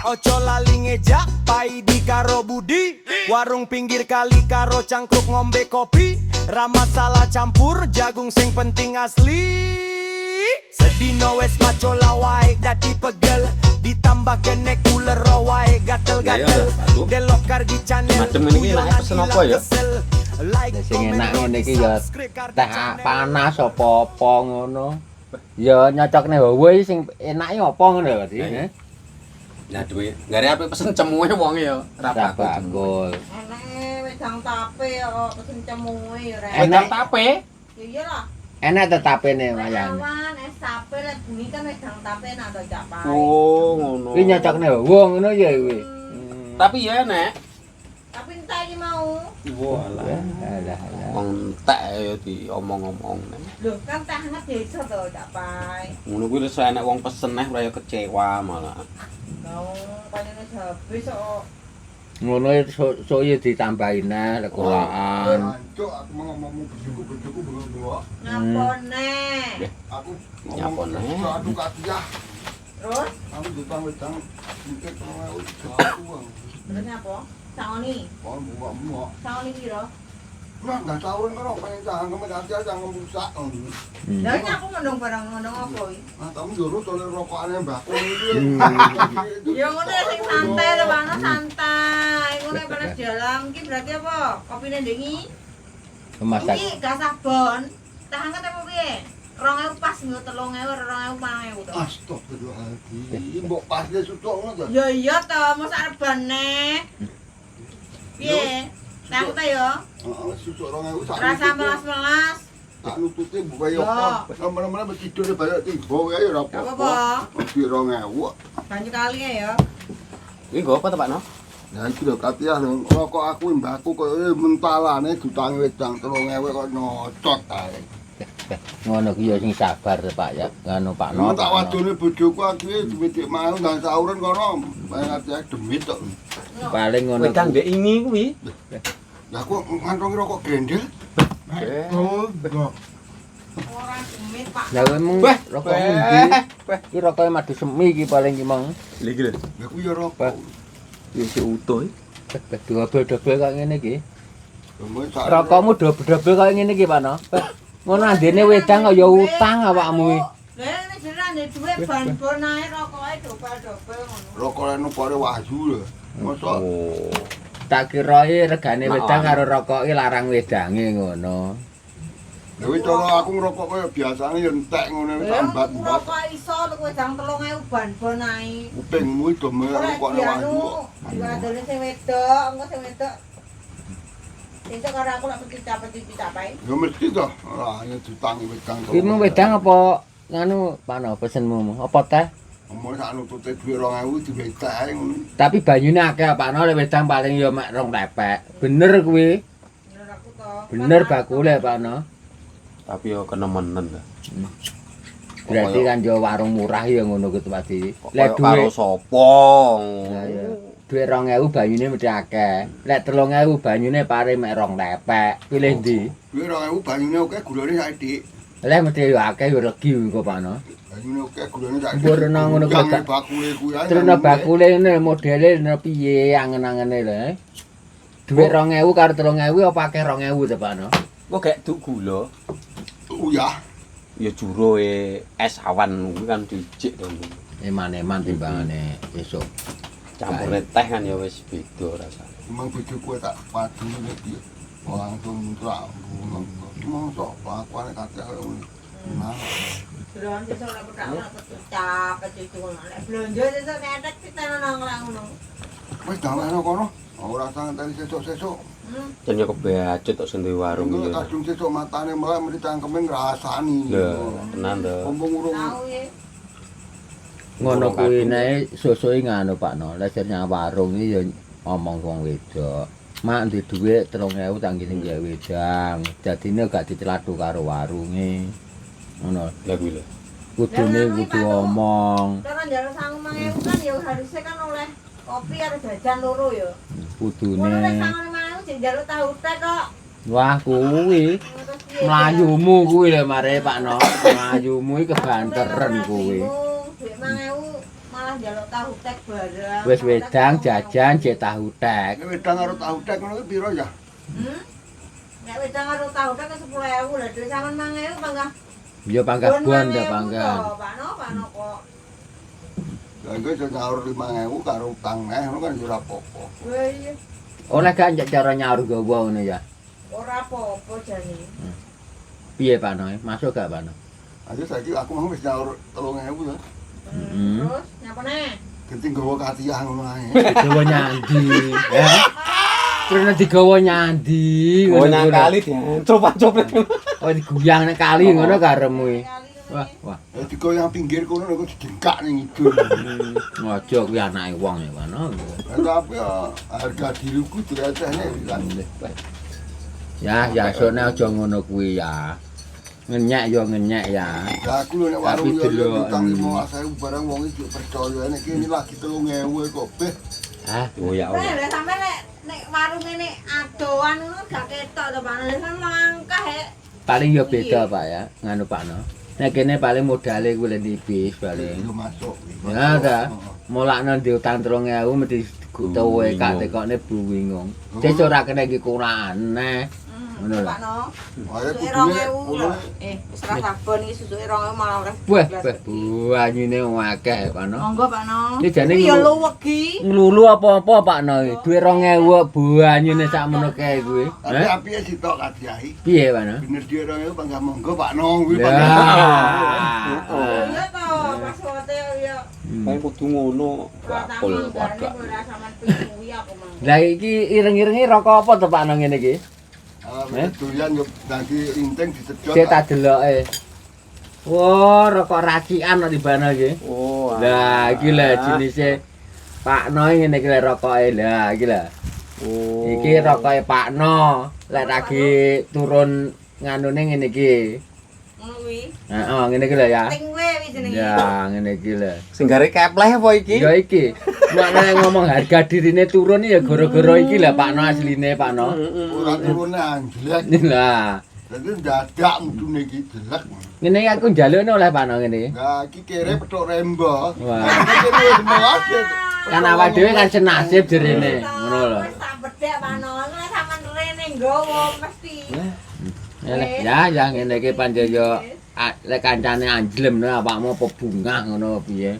Ojo lali ngejak Paidi karo Budi. Warung pinggir kali karo cangkruk ngombe kopi. Ra masalah campur jagung, sing penting asli. Sedino wes macul, wae dadi pegel. Ditambah kene uler wae gatel-gatel. Ya, ya, Delok Kardi Channel. Macem ini enake pesen apa ya? Like, Sing enak ngene iki ya teh panas apa-apa ngono. Ya nyocokne hawa iki sing enake apa ngono lho, Pak. Lah, Lah duwe, gare ape pesen cemuwe wonge ya ora Ra bakul cemuwe. bakul. Enake wedang tape kok pesen cemuwe ya, Rek. Enak. Wedang tape. Ya iyalah. Enak tetapene Lek wayang. awan es tape, lek bengi kan wedang tape enak to, Cak Pai. Oh, ngono. Kuwi nyocokne hawa ngono ya kuwi. Tapi ya enek. Tapi entah iki mau. Walah. Alah alah. Wong entek ya diomong-omong. Loh, kan teh hangat ya iso to, Cak Pai. Ngono kuwi wis enek wong pesen neh ora ya kecewa malah. Mau pancene wis habis kok. Ngono sok ya ditambahin neh lek kulaan. Jancuk, aku mau ngomong bojoku, bojoku bengok-bengok. Ngapa neh? Aku Nyapa ngomong neh? aduh katiah. Terus Aku ditang wedang mikir 3000 aku. Terus nyapa? Sangoni. Kon bengok-bengok. Sangoni piro? Lah enggak tahu kan pengen cangkem katiah cangkem rusak. Lah ini aku ngondong barang, ngondong apa iki? Ah, kamu juru tole rokokane mbahku iki. Ya ngono ya sing santai lho, Pak, santai. Ngono panas di dalam iki berarti apa? Kopine ndengi? Memasak. Iki gak sah bon. Teh hangat apa piye? 2000 pas nggo 3000, 2000 4000 to. Astagfirullahaladzim, mbok pasne sutuk ngono to. Ya iya to, mosok arep ban neh. Piye? Teh hangat ta ya? Heeh, sutuk 2000 sak. Rasa melas-melas. Tak nututi buka ya apa. Lama-lama tidur balik tiba wae ya ora Gak apa-apa. apa-apa. Mesti 2000. Banyu kali ya. Kuwi nggo apa to, Pak No? Nah iki lho katiah lho, rokok aku mbahku koyo mentalane diutangi wedang 3000 kok nyocot ae. Ngono ki ya sing sabar to, Pak ya. Ngono Pak No. Emang tak Pak No. wadone bojoku akhire demit mau ndang sauren kono. Pengen demit tok. Paling ngono. Wedang ndek ingi kuwi. Lah kok ngantongi rokok grendel? Oh, enggak. Ora demit, Pak. Lah kowe mung Wah, rokok endi? Iki rokoke madu semi iki paling ki mong. Lha iki lho. Lah kuwi ya rokok. Ya sik utuh. Dobel-dobel kok ngene iki. Lha Rokokmu dobel-dobel kok ngene iki, Pak No. Ngono andene wedang kok ya utang awakmu iki. Lah ini jenengan ndek dhuwit ban-bon ae rokoke dobel-dobel ngono. Rokok anu pare wahyu lho. Mosok Oh. Tak kirae regane Mak wedang anu. karo rokoke larang wedange ngono. Lha wis cara aku ngrokok kaya biasane ya entek ngono wis tambat-mbat. Rokok iso tuku wedang 3000 ban-bon ae. Kupingmu do Ora rokokne dianu, wahyu. diadone sing wedok, engko sing wedok. Besok karo aku lak pecicap-pecicap ae. Ya mesti toh, ora ya diutangi wedang. Kuwi mung wedang apa nganu, Pak No, pesenmu? Apa teh? Omong sak nutute dhuwit 2000 diwedak ae ngono. Tapi banyune akeh, Pak No, lek wedang paling ya mek rong lepek. Bener kuwi. Bener aku to. Bener bakule, Pak No. Tapi yo kenemenen lah. Berarti kan yo warung murah ya ngono kuwi Pak Di. Lek Lek karo dhuwit sapa? Lah ya. Dhuwit 2000 banyune mesti akeh. Lek 3000 banyune pare mek rong lepek. Pilih ndi? Dhuwit 2000 banyune akeh gulane saiki. Lek mesti yo akeh yo legi engko, Pak No. Banyune akeh gulane saiki. Mbok ngono kuwi Yang bakule kuwi ae. Terus bakule ngene modele ngene piye angen-angene lho. Eh? Dhuwit 2000 karo 3000 apa akeh 2000 to, Pak No? Kok gak duk gula? Uyah. Ya juro e es awan kuwi kan dicik to. Eman-eman timbangane esuk. Campure teh kan ya wis beda rasane. Emang bojoku tak padu iki. Langsung tak mosok kelakuane kabeh kaya ngono. Nah, Blonjo sesuk lek petak lek pecicap pecicu ngono. Lek blonjo sesuk ketek citenono lek ngono. Wis dawekno kono. Ora usah ngenteni sesuk-sesuk. Jan yo kebacut tok sing duwe warung Engko iki. kadung sesuk matane melek mesti cangkeme ngrasani. Lho, tenan to. Mumpung urung Tau ya. Ngono kuwi nek susuke nganu, Pak No. Lek sing nang warung iki ya omong wong wedok. Mak ndek dhuwit 3000 tak ngirim gawe wedang. Dadine gak dicelathu karo warunge. Ngono. Lah kuwi lho. Kudune kudu omong. Cara njaluk sangu 5000 kan ya harusnya kan oleh kopi karo jajan loro ya. Kudune. Ngono lek sangu 5000 jek njaluk tahu tek kok. Wah kuwi. Terus piye? Mlayumu kuwi lho mare, Pak No. Mlayumu iki kebanteren kuwi. Bingung, duit 5000 malah malah njaluk tahu tek barang. Wis wedang jajan jek tahu tek. Nek wedang karo tahu tek ngono kuwi piro ya? Hmm? Nek wedang karo tahu tek 10.000 lah, dhewe sampean 5.000 panggah. Ya panggah bon ta panggah. Pak No, Pak No kok. Lah iku iso nyaur 5.000 karo utang neh ngono kan ya ora apa-apa. Wah iya, Oleh gak njak cara nyaur gawa ngono ya. ora apa-apa jane. Piye Pak No? Masuk gak Pak No? Aja saiki aku mau wis nyaur 3.000 ya. Terus nyapa neh? Ganti nggawa katiah ngono ae. Digawa nyandi. Eh? Terus nek digawa nyandi Oh ngono nang kuwi. kali diancop-ancop. Oh diguyang nang kali ngono karepmu iki. Kali Wah, wah. Ya digoyang pinggir kono kok didengkak ning ngidul. Aja kuwi anake wong ya Pak No. Lah tapi ya harga diriku direcehne pisan. Ya, ya sone aja ngono kuwi ya. Ngenyek ya ngenyek ya. Lah aku lho nek warung Tapi yo delok, utang 15.000 barang wong iki percaya nek kene lagi 3.000 kok beh. Hah? Oh ya Lah Allah. lah sampe nek nek warung ngene adoan ngono gak ketok to Pak. Lah sampe langkah hek. Paling ya beda Pak ya, nganu Pak No. Nek kene paling modale kuwi lek nipis paling. Yo masuk. Ya ta. Mulakno diutang 3000 mesti tuwe kak tekokne buwingung. Wis ora kena iki kurang aneh. Ngono lho. Pak No. Wae Susuke kudune 2.000 ngono. lho. Eh, wis ra sabon iki susuke 2.000 malah ora. Wah, wah, buanyine akeh Pak No. Monggo Pak No. Ini jane Iki ya luwegi. Nglulu apa-apa Pak No iki. Duit 2000 kok buanyine sakmono kae kuwi. Tapi Heh? apike sitok kadiahi. Piye Pak No? Bener dia 2.000 panggah monggo Pak No kuwi Ya. panggah. Iya to, pas wote ya. Paling kudu ngono bakul wadah. Ora sampean piye aku mang. Lah iki ireng-irenge rokok apa to Pak No ngene iki? Ah, doyan yo nanti linting disedot. Sik tak deloke. Wah, rokok racikan kok dibano iki. Oh. Lah iki lho jenise Pak No ngene iki lho rokoke. Lah iki lho. Oh. Iki rokoke Pak No. Lek lagi turun nganune ngene iki. Ngono kuwi. Heeh, ngene iki lho ya. Ting kuwi jenenge. Ya, ngene iki lho. Sing gare kepleh apa iki? Ya iki. Maknane ngomong harga dirine turun ya gara-gara iki lho Pak No asline Pak No. Ora turune anjlek. Lah, Dadi ndadak mudune iki jelek. ngene iki aku njalukne oleh Pak No ngene iki. Lah iki kere petuk rembo. Wah. Kene wis melas. Kan awake dhewe kan senasib jerene, ngono lho. Wis tak bedhek Pak No. Nek sampean rene nggawa mesti. Ya, ya ngene iki pancen yo lek kancane anjlem no awakmu apa bungah ngono piye.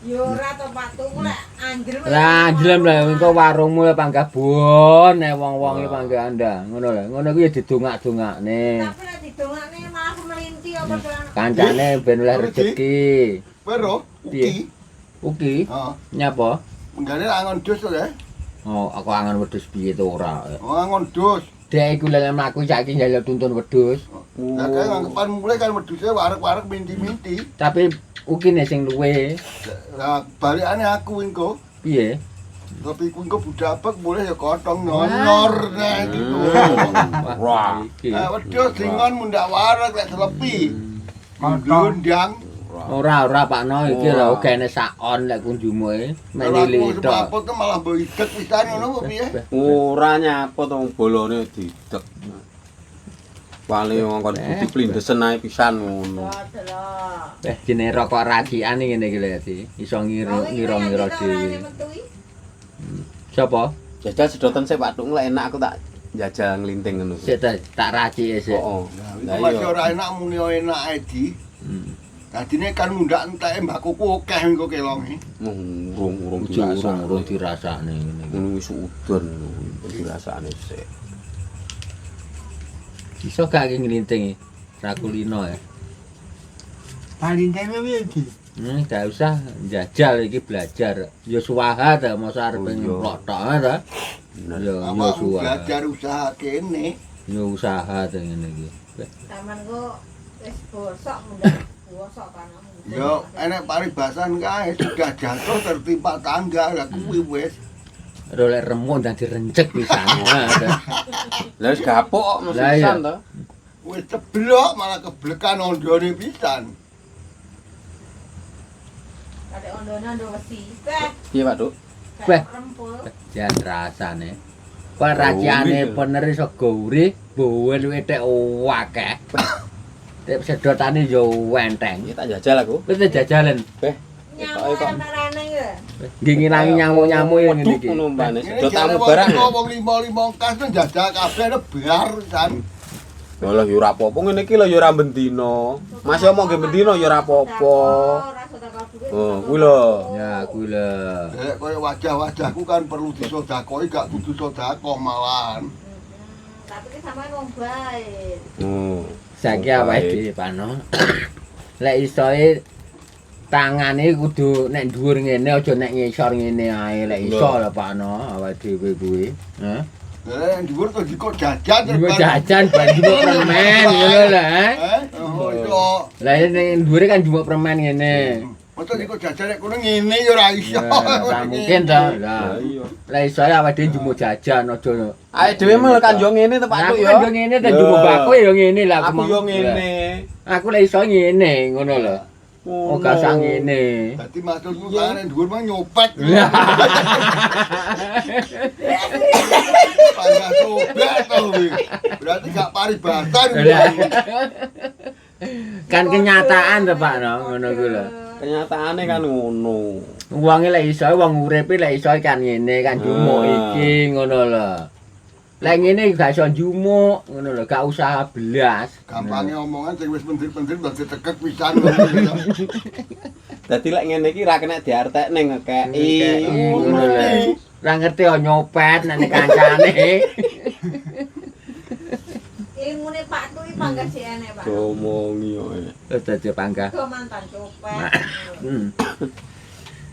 Ya ora to Pak Tuku lek anjlem. Lah anjlem lah engko warungmu ya panggah bon nek wong-wong iki panggah anda ngono lho. Ngono kuwi ya didongak-dongakne. Tapi lek didongakne malah melinti apa doan. Kancane ben oleh rezeki. Pero Piye? uki. Uki, Heeh. nyapa? Menggane angon dus to ya. Oh, aku angon wedhus piye to ora. Oh, angon dus. Dek iku lek mlaku saiki njaluk tuntun wedhus. Lah kae anggapan mulai kan wedhuse warek-warek minti-minti. Tapi ukine sing luwe Lah balikane aku engko. piye? Tapi ku engko budapek mulai ya kotong nyonyor nah gitu. Wah, iki. Nah, wedhus dingon mundak warek lek selepi. Glundang. Ora ora Pak No iki lho ogene sak on lek kunjumuke mek Kalau aku nili tok. semaput tuh malah mbok idek pisan ngono apa piye? Ora nyapa to wong bolone didek. Paling wong kon putih plindesen ae pisan ngono. Delok. Eh jenenge rokok racikan iki ngene iki lho Di. Iso ngira-ngira dhewe. Sapa? Jajal sedotan sik Pak Tung lek enak aku tak jajal nglinting ngono. Sik tak racike sik. Heeh. Nah, Lah itu masih iya. ora enak muni enak ae di. Dadine kan mundak enteke mbakuku akeh engko kelonge. Urung-urung Ujuk urung-urung dirasakne ngene iki. Ngono wis udon dirasakne sik. Iso gak iki nglinting iki? Rakulino ya. Paling piye iki? Gak usah njajal iki belajar. Ya suwaha ta masa arep Oh, iya. ngemplok tok ta. Bener. Ya ya Awakmu suwaha. belajar usaha kene. Ya usaha ta ngene iki. Taman kok wis bosok mundak bosok kan. Ya enek paribasan kae sudah jatuh tertimpa tangga lah kuwi wis. Ora lek remuk ndang direncek pisan. Lah wis gapuk kok mesti Lah, iya. pisan to. Wis ceblok malah keblekan ondone pisan. Kadek ondone ndo wesi. Beh, Piye Pak Duk? Beh. rempul. Jan rasane. Kok raciane Gurih. bener iso gurih, bowen luwe tek akeh. Tek sedotane yo enteng. Iki tak jajal aku. Wis jajalan. Beh, Nyamuk kok. antarane ya. Nggih ngilangi nyamuk-nyamuk ya ngene iki. Ngono mbane Ngene sedot jare tamu wong barang. teko wong lima-lima kas nang jajal kabeh bar kan. Walah ya ora apa-apa ngene iki lho ya ora bendino. Masih omong nggih bendino ya ora apa-apa. Oh, kuwi lho. Ya kuwi lho. Lek koyo wajah-wajahku kan perlu disedekoi gak kudu sedekah malahan. Tapi ki sampean wong baik. Oh. Saiki awake dhewe Pano. Lek isoe tangane kudu nek dhuwur ngene aja nek ngisor ngene ae lek iso lho Pakno awake dhewe kuwi. Heh. Lek dhuwur to dikok jajan Dhuwur jajan bar njupuk permen ngono lho. Eh. Eh, oh iso. Lah ning dhuwure kan njupuk permen ngene. Masa dikok jajan nek kono ngene ya ora iso. Ora mungkin to. Lah. Iya. Lah iso awake dhewe njupuk jajan aja. Awake dhewe mah kan yo ngene to Pak Aku Tuk kan yo ngene ta njupuk bako yo ngene lah Aku yo ngene. Aku lek iso ngene ngono lho. Oh gak usah ngene. Dadi maksudku kan dhuwur mah nyopet. Lah. Panggah sobek to kuwi. Berarti gak paribasan. Lah. Kan kenyataan to Pak no, ngono kuwi lho. Kenyataane kan ngono. Wonge lek iso wong uripe lek iso kan ngene kan jumuk iki ngono lho. Lek ngene gak iso njumuk ngono lho, gak usah belas. Gampange omongan sing wis pendir-pendir dadi tekek pisan. Dadi lek ngene iki ra kena diartekne ngekeki. Ngono lho. Ora ngerti yo nyopet nek kancane. Ilmune Pak Tu iki panggah sik enek, Pak. Domongi yo. Wis dadi panggah. Go mantan copet.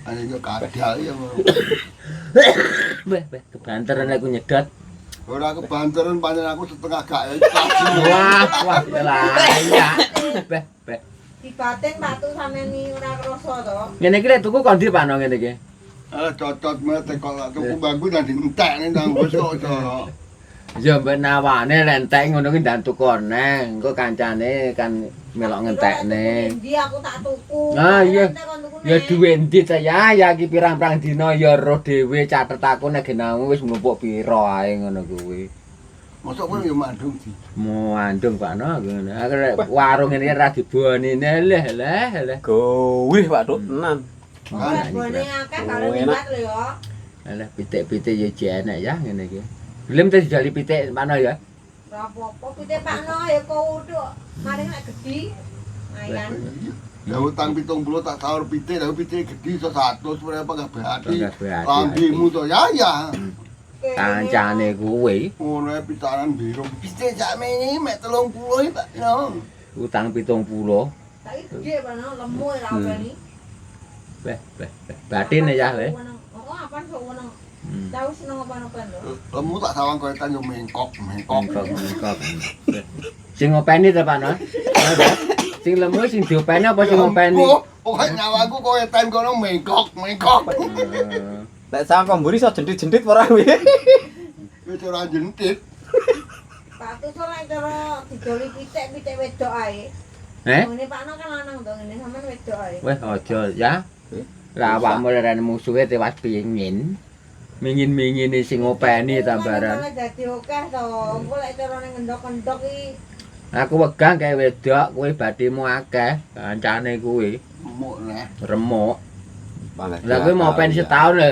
Ayo yo kadal ya. Beh, beh, kebanteran aku nyedot. Ora kebanteran pancen aku setengah gak ikhlas. Wah, wah, layak. Beh, beh. Dibatin Pak Tu sampean iki ora krasa to. Ngene iki lek tuku kondi Pak no ngene iki. Alah cocot meh teko lak tuku bangku nang dientekne nang wis kok aja. Ya mbek nawane lek entek ngono ki ndan tukone, engko kancane kan melok ngentekne. Ndi aku tak tuku. Ah, iya. Entek kon tuku Ya neh. duwe endi ta ya, ya iki pirang-pirang dina ya roh dhewe catet aku nek genamu wis mlumpuk pira ae ngono kuwi. Mosok kowe yo mandung di. Mandung Pak no ngono. Aku lek warung ngene iki ra dibonine leh leh leh. Gowih Pak Tuk tenan. Ora bone akeh karo Oh, enak. liwat lho ya. Alah pitik-pitik ya jek enak ya ngene iki. Gelem ta dijali pitik Pak no ya? Ora apa-apa pitik Pak No ya kudu. Mari nek gedhi. Lumayan. Lah utang 70 tak saur pitik, lah pitik gedhi iso 100 berapa gak berarti. Gak berarti. Lambimu to ya ya. Kancane kuwi Ngono ae pisanan biru. Pitik sakmene mek 30 iki Pak No. utang 70. Saiki gedhe Pak No, lemu ora openi. Beh, beh, beh. Batine ya le. Oh, apaan kok weneng. Tahu seneng apa-apa lho. Lemu tak sawang koyo yo mengkok, mengkok. Mengkok, mengkok. Sing ngopeni ta Pak No? Sing lemu sing diopeni apa sing ngopeni? Pokoke nyawaku koyo ten kono mengkok, mengkok. Lek sang komburi iso jentit-jentit ora kuwi. Wis ora jentit. Pak Tu soalnya cara didoli pitik, pitik wedok ae. Eh? Ngene Pak No kan lanang to, ngene sampean wedok ae. Weh aja ya. Lah awakmu leren musuhe tewas pingin. Mingin-mingine sing ngopeni tambaran. Malah dadi akeh to. Engko lek carane ngendok-endok iki Aku wegang kae wedok, kowe bathimu akeh, kancane kuwi Remuk neh. remuk. Lah kowe mau pen setahun lho.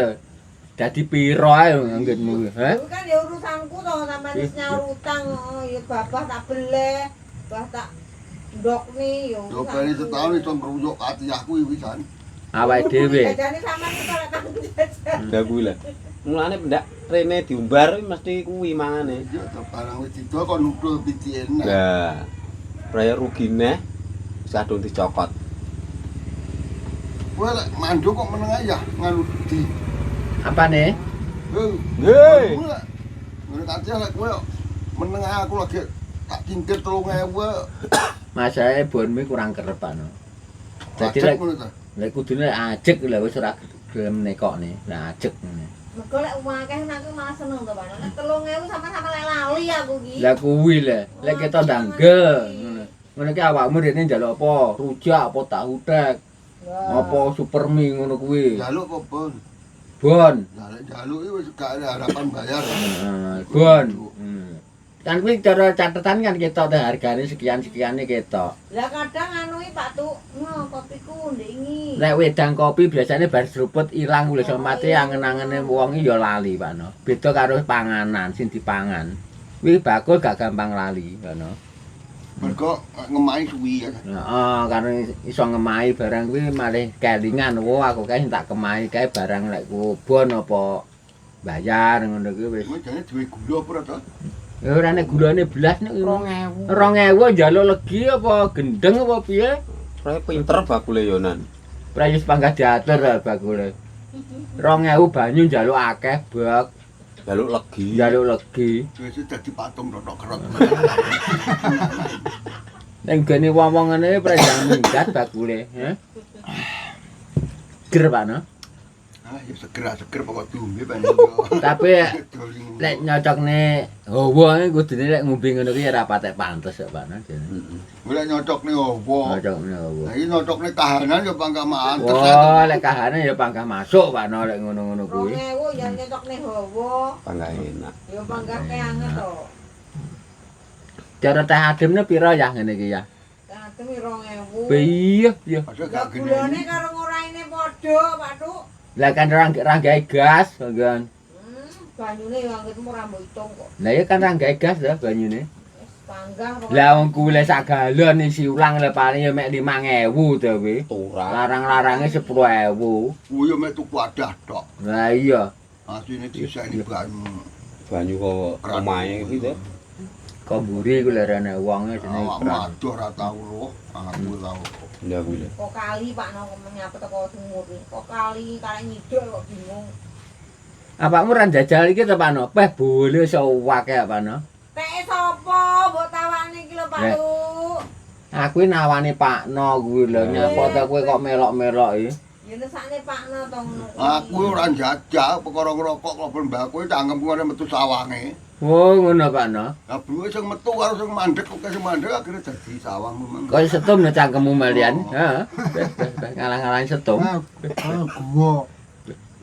Dadi piro ae nganggetmu, he? Kuwi kan ya urusanku to, sampean wis nyaur utang, oh, ya babah tak beleh, bah tak ndokne ya Yo bali setahun iso ngruyuk ati aku iki wisan. Awake dhewe. Jajane sampean iki ora tanggung jajan. Lah kuwi lah. Mulane pendak rene diumbar mesti kuwi mangane. Iya to barang wis didol kon nuthul pitike neh. Lah, raya rugine wis kadung dicokot. Kowe lek manduk kok meneng ae ya nganu di. Apane? Nggih. Ngene kate lek kowe meneng ae aku lagi tak cingkir 3000. Masalahe bonmu kurang kerep ano. Dadi Ajek lek ngono ta. lek kudune ajek lha wis ora gelem nekokne. Lah ajek ngene. Mergo lek uang akeh aku malah seneng to, Pak. Nek 3000 sama-sama lek lali aku ki. Lah kuwi lho, lek ketok danggel ngono. Ngono ki awakmu rene njaluk apa? Rujak apa tahu tek? Apa supermi ngono kuwi? Jaluk apa bon? Bon. Jaluk jaluk iki wis gak ada harapan bayar. Heeh, bon. Kan kuwi cara catatan kan ketok teh hargane sekian-sekiane ketok. Lah kadang anu iki Pak Tuk, ngo kopiku ndek ingi. Lek wedang kopi biasanya bar seruput ilang lho Oh, mati iya. angen-angene wong iki ya lali Pak No. Beda karo panganan sing dipangan. Kuwi bakul gak gampang lali ngono. Mergo ngemahi suwi ya. Heeh, karena iso ngemahi barang kuwi malih kelingan. Wah, aku kae tak kemahi kae barang lek kubon apa bayar ngono kuwi wis. Kuwi jane duwe gula apa ora to? Ya ora nek gulane belas nek 2000. 2000 njaluk legi apa gendeng apa piye? Proe pinter bakule yo Nan. Prayus panggah diatur ta bakule. 2000 banyu njaluk akeh bak, Jaluk legi. njaluk legi. Wis dadi patung rotok kerot. Ning gene wong-wong ngene prayang minggat bakule, he. Ger Pak no. Ah ya segera seger pokok diombe ben. Tapi lek nyocokne hawa iki kudune lek ngombe ngono ki ya ora patek pantes kok Pak no. Jane. Heeh. Golek nyocokne opo? Nyocokne hawa. Lah iki nyocokne kahanan ya panggah mantes. Wah, lek kahane ya panggah masuk Pak no lek ngono-ngono kuwi. 2000 ya nyetokne hawa, Panggah enak. ya panggah keanget to. Cara teh ademne pira ya ngene iki ya? Teh adem 2000. Iya, iya. Padahal Lah gak gulane gene. karo ngoraine padha, Pak Tuk. Lah kan ra gawe gas, kan. Banyune ya anggitmu ora mbok hitung kok. Lah ya kan ra gawe gas ta banyune. Wis panggah pokoke. Lah wong kuwi lek sak galon isi ulang lek paling ya mek 5000 to kuwi. Turah. Larang-larange 10.000. Kuwi yo mek tuku wadah tok. Lah iya, Asline diseni banyu. Banyu kok omahe kuwi to. kok mburi ku lho rene wonge jenenge Awakmu Kran. adoh ora tau lho, aku tau. Ya kuwi lho. Kok kali Pak no nyapa teko sumur. Kok kali karek nyiduk kok bingung. Awakmu ra njajal iki to Pak No? Peh bole iso akeh Pak No. Teke sapa mbok tawakne iki lho Pak Lek. Tuk. Aku iki nawani Pak No kuwi lho, nyapa to kowe kok melok-melok iki. Ya nesakne Pak No to ngono. kuwi. Aku ora njajal perkara ngrokok klobon mbakku cangkemku ngene metu sawange. Oh, ngono Pak No. Lah bluwe sing metu karo sing mandek kok sing mandek akhirnya dadi sawang memang. Kok setum no cangkemmu malian. Oh. Heeh. Beh, beh, beh, ngalah-ngalahin setum. Ah, gua.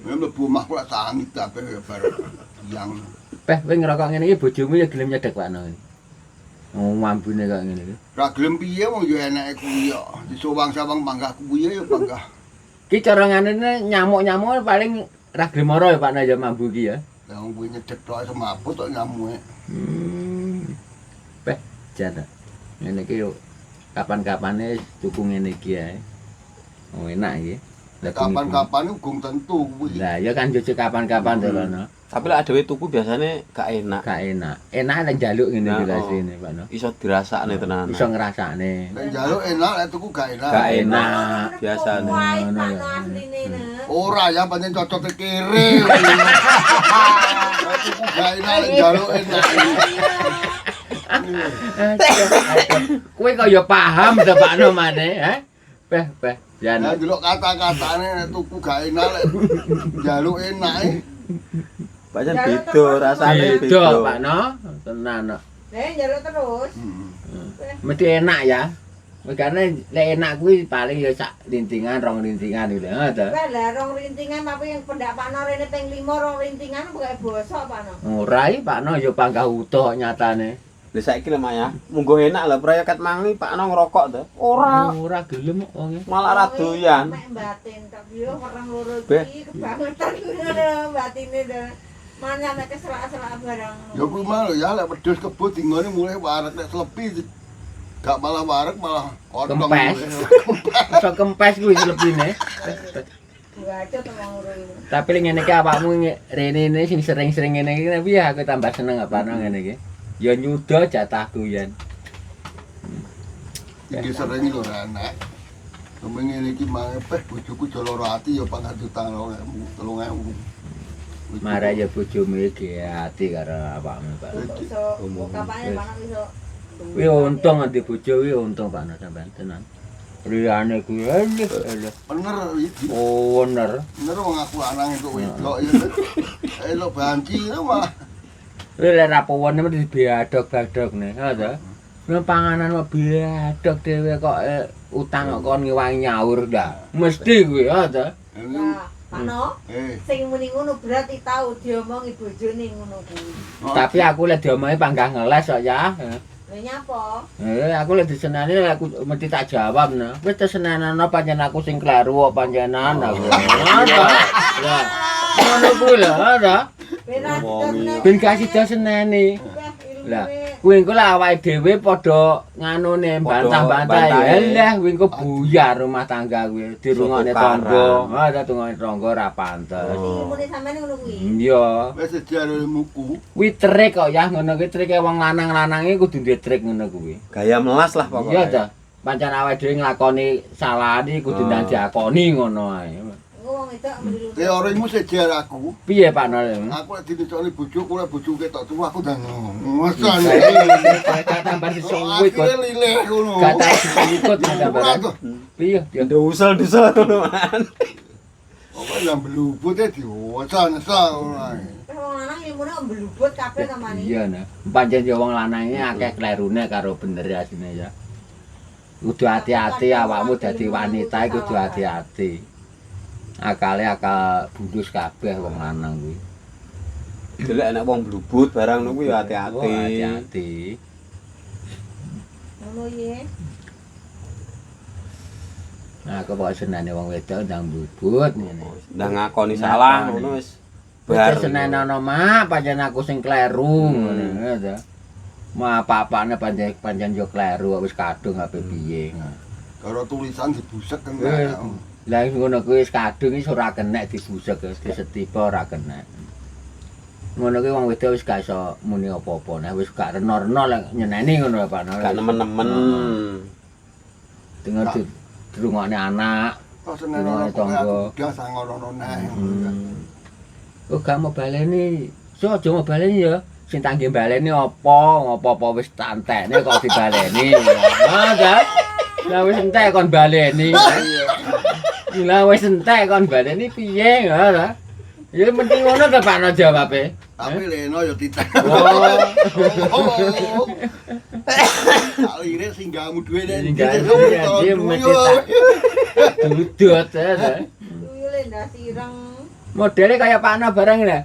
Ya mlebu omahku lak sangit kabeh ya bar yang Peh, kowe ngerokok ngene iki bojomu ya gelem nyedek Pak No. Oh, mambune kok ngene iki. Ra gelem piye wong ya eneke kuwi kok. Disowang-sawang panggah kuwi ya panggah. Ki cara nganene nyamuk-nyamuk paling ra gelem ora ya Pak No ya mambu ki ya. Lah wong kuwi nyedek tok semaput tok nyamuke. Peh, jan. Ngene iki yo kapan-kapane tuku ngene iki ae. Oh, enak iki. Lah, Kapan-kapan gung tentu kuwi. Lah ya kan jojo kapan-kapan to Pak No. Tapi lek dhewe tuku biasane gak enak. Gak enak. Enak lek njaluk ngene iki Nah, oh. asline Pak No. Iso dirasakne tenan. Iso ngrasakne. Lek njaluk enak, lek tuku gak enak. Gak enak. Ngono biasane. kuwi, Ngono Pak ya. No asline ne. Ora ya pancen cocote kere. Lek tuku gak enak, lek njaluk enak. Kowe kok ya paham to Pak No maneh, he? Peh, peh. Jan. Lah ndelok kata-katane nek tuku gak enak, lek njaluk enak. Pancen Jaluk beda terus. rasane Beda Pak No, tenan no. Lah njaluk terus. Mesti enak ya. Karena lek enak kuwi paling ya sak lintingan, rong lintingan gitu. Ha ta. Wah, lah rong rintingan tapi yang pendak Pak No rene ping 5 rong rintingan bukan bosok Pak No. Ora iki Pak No ya panggah utuh nyatane. Lah saiki lho Mak ya, munggo enak lho proyek ket mangi Pak No ngerokok to. Ora, Ora gelem kok wonge. malah ra doyan. Mek batin tapi yo wereng loro Beh. iki kebangetan ngono batine to. Mana mek keselak-selak barang. Ya kuwi mah lho ya lek wedhus kebo dingone mulai warek lek slepi gak malah warek malah kotong. Kempes. Iso kempes kuwi slepine. Bacot wong loro iki. Tapi lek ngene iki awakmu rene ini sing sering-sering ngene iki piye aku tambah seneng apa no ngene iki. Ya nyuda jatahku yen. Iki sering lho ora enak. Kemeng ngene iki mang peh bojoku jo lara ati ya pangandutang 2000 3000. Marah ya bojomu iki ati karo awakmu Pak. Kok iso kapane Pak No iso. Kuwi untung nganti bojo kuwi untung Pak No sampean tenan. Liyane kuwi eleh eleh. Bener iki. Oh, bener. Bener wong aku lanang entuk wedok ya. Elok banci ya malah. Kuwi lek ra powone mesti biadok-badok ne, ha ta? Nek panganan kok biadok dhewe kok utang kok kon ngewangi nyaur dah. Mesti kuwi ha ta? Lah, Pak No, Eh. sing muni ngono berarti tau diomongi bojone ngono kuwi. Tapi aku lek diomongi panggah ngeles kok ya. Lha nyapa? Eh, aku lek disenani aku mesti tak jawab nah. Wis tesenanana pancen aku sing kleru kok panjenan aku. Ngono. Lah, ngono kuwi lho, ta. Ben ra Ngomongi. Ben gak sida seneni. Lah, kuwi engko lah awake dhewe padha nganune Padha bantah-bantah. bantahe. Lah, kuwi engko buyar rumah tangga kuwi dirungokne Tukaran. tangga. Ha, ta tungone tangga ora pantes. Oh. Ilmune sampean ngono kuwi. Iya. Wis sejarah ilmuku. Kuwi trik kok ya ngono kuwi trike wong lanang-lanange kudu duwe trik ngono kuwi. Gaya melas lah pokoknya. Iya ta. Pancen awake dhewe nglakoni salah iki kudu Oh. ndang diakoni ngono ae. Engko wong wedok mrilu. Teorimu sejarah aku. Piye Pak Nol? Aku lek dinicokne bojoku, lek bojoku ketok tuwa aku ndang ngosan. Gak tambah disuwit kok. Akhire lileh ngono. Gak tau disuwit tambah. Ora tuh. Piye? Ya. Dusel-dusel ngono man. Pokoke yang blubut e diwasan-san ngono ae. Wong lanang ilmune kok mblubut kabeh to mani. Iya nah. Pancen ya wong lanange akeh klerune karo bener asline ya. Kudu hati-hati awakmu dadi wanita iku kudu hati-hati. Akale akal bulus kabeh wong lanang kuwi. Delek nek wong blubut barang niku ya Oh, hati-hati. hati-hati. Ngono ye. Nah, aku kok senane wong wedok ndang blubut ngene. Ndang ngakoni salah ngono wis. Bar senenono mak, pancen aku sing kleru ngono ya ta. Ma apa-apane pancen pancen yo kleru kok wis kadung ape piye. Karo tulisan dibusek Eh, kena. Lah ngono kuwi wis kadung wis ora kenek dibusek, disetipa ora kenek. Ngono kuwi wong wedok wis gak iso muni apa-apa, nah wis gak rena-rena lek nyeneni ngono Pak. Gak nemen-nemen. Dengar dirungokne anak. Kok senenono kok aku udah sangono neh. Oh gak mau baleni. So aja mau baleni ya. Sing tangge baleni apa? Ngopo-apa wis tantekne kok dibaleni. Ha ta? Lah wis entek kon baleni. Lah wis entek kon baleni piye ha ta? Ya mending ngono ta Pak no jawabe. Tapi leno ya titik. Oh. Tak lirik singgamu duwe nek Singgamu duwe, mesti tak dudut ya ta. Tuyule ndas ireng. Modele kaya Pak No barang lho.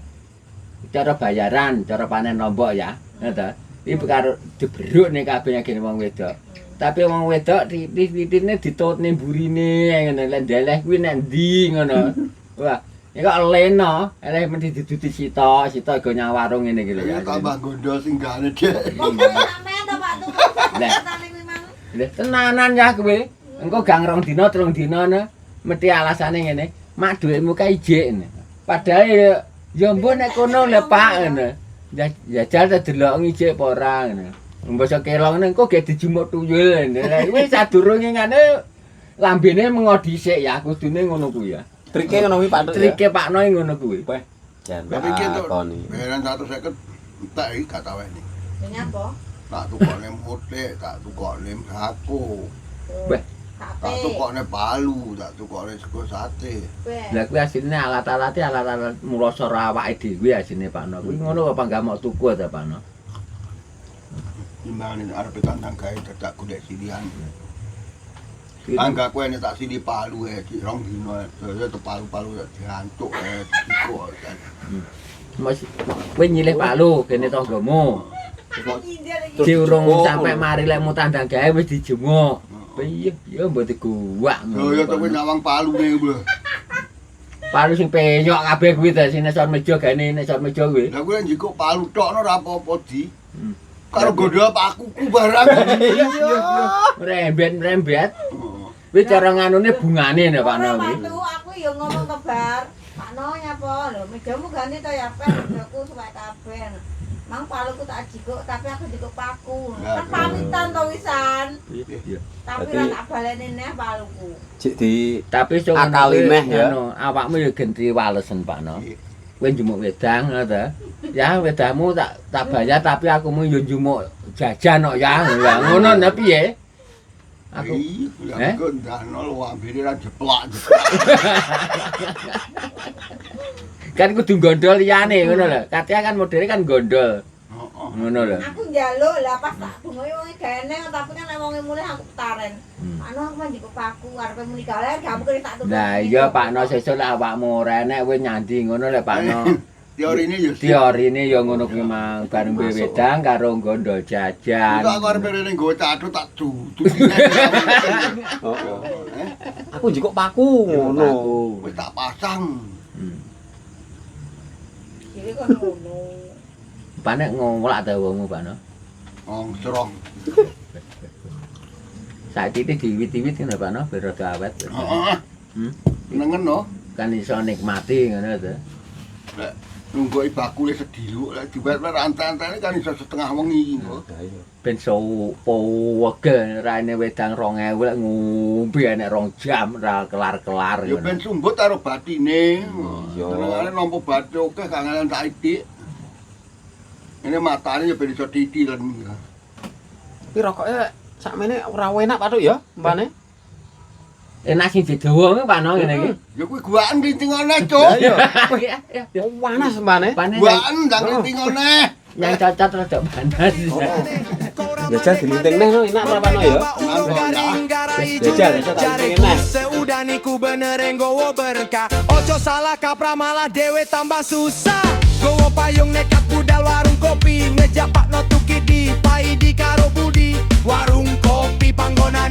Cara bayaran, cara panen lombok ya, ya ta. Iki karo diberuk ning kabeh ngene wong wedok. Tapi wong wedok titik-titikne ditutne mburine ngene lek ndeleh kuwi nek ndi ngono. Wah, iki kok leno, eleh mesti diduduti sitok, sitok go nyang warung ngene iki lho ya. Tambah gondol singgane dhek. Kok sampean to Pak tuh. Lah. Ceritane kuwi mang. Lha tenanan ya kowe. Engko gang rong dina, telung dina ne mesti alasane ngene. Mak dhuwitmu kae ijik. Padahal ya ya mbuh nek kono lho Pak ngono. Jajal ta delok ijik apa ora ngono. Mbasa kelong engko gek dijumuk tuyul. Lah kuwi sadurunge ngene lambene mengo dhisik ya kudune ngono kuwi ya. Trike ngono kuwi Pak Tuk ya. Trike Pak Noi ngono kuwi. Weh, jan Tapi iki tuh lakoni. bayaran 150 entek iki gak taweni. Lha nyapa? Tak tukokne motik, tak tukokne sako, Weh. tak Sate. tukokne palu, tak tukokne sego sate. Weh. Lah kuwi asline alat-alate alat-alat murasa awake dhewe asline Pak No. Kuwi ngono apa enggak mau tuku ta Pak No? Timbangane arepe tandang gawe dadak golek silihan. Tangga kowe nek tak sili palu e di rong dino e palu-palu ya diantuk e dikok. Mas kowe nyilih palu kene tanggamu. Nyindir iki. Terus Diurung dijemuk sampe ngono. mari lek mu tandang gawe wis dijemuk. Piye ya mbok diguwak Lho ya kowe nyawang palune kuwi. Palu sing penyok kabeh kuwi ta sing nesor meja gaene nesor meja kuwi. Lah kuwi njikuk palu tok ora apa-apa di. Hmm. Karo gondol pakuku barang. Rembet-rembet. Kuwi cara nganune bungane nek Pak No Ora kuwi. Pak Tu, aku ya ngomong ke bar. Pak No nyapa lho, mejamu ganti to ya Pak, mejaku suwek kabeh. Mang paluku tak jikuk, tapi aku jikuk paku. Ya, Kan pamitan to wisan. Iya. Tapi Berarti- ora tak baleni neh paluku. Cik di Tapi sok Akali neh ya. Ngono, awakmu ya genti walesen Pak No. Iya. Kowe njumuk wedang ngono ta. Ya wedangmu tak tak bayar tapi aku mu yo njumuk jajan kok ya. Lah ngono nah piye? Aku Iya, Eh? aku ndahno lho ambene ra jeplak-jeplak. kan kudu gondol liyane ngono lho. Katya kan modele kan gondol. Heeh. Ngono lho. Aku njaluk lah pas tak bungoki wonge gak eneng, tapi kan nek wonge mulih aku petaren. Anu aku mah njikuk paku arepe muni galer gak mungkin tak tuku. Lah iya Pak No sesuk lek awakmu ora enek kowe nyandi ngono lho Pak No. Teorine ya sih. Teorine ya ngono kuwi mang bareng mbek wedang karo nggondo jajan. Iku aku arep rene nggawa cadut tak dudu. Heeh. Aku njikuk paku ngono. Wis tak pasang. Jadi kon ngono. Panek ngolak ta wongmu Pak No. Ngongkrong. Saiki iki diwit-wiwit ngono Pak No ben rada awet. Heeh. Hmm? Nengen no. Kan iso nikmati ngono to. Lek nunggoki bakule sediluk lek diwet-wet anten-antene kan iso setengah wengi iki kok. Lah iya. Ben powegel raine wedang 2000 lek ngombe enek 2 jam ora kelar-kelar Ya ngono. ben sumbut karo batine. Iya. Senengane nampa bati akeh kangelan saiki. Ini matane ya ben iso titilen. Tapi rokoknya sakmene ora enak Pak Tuk ya, umpane. Enak sing didowo kuwi Pak No ngene iki. Ya kuwi guaan klintingane, Cuk. Lah iya. Iya, iya. Panas umpane. Pane yang, Guaan ndang klintingane. yang cacat rada panas. Jajal dilinting neh no, enak ora Pak No ya. Jajal, jajal tak linting neh. Seudah niku bener nggowo berkah. Ojo salah kaprah malah dewe tambah susah. Gowo payung nekat budal warung kopi. Ngejak Pak No Tukidi, Paidi karo Budi. Warung kopi panggonan.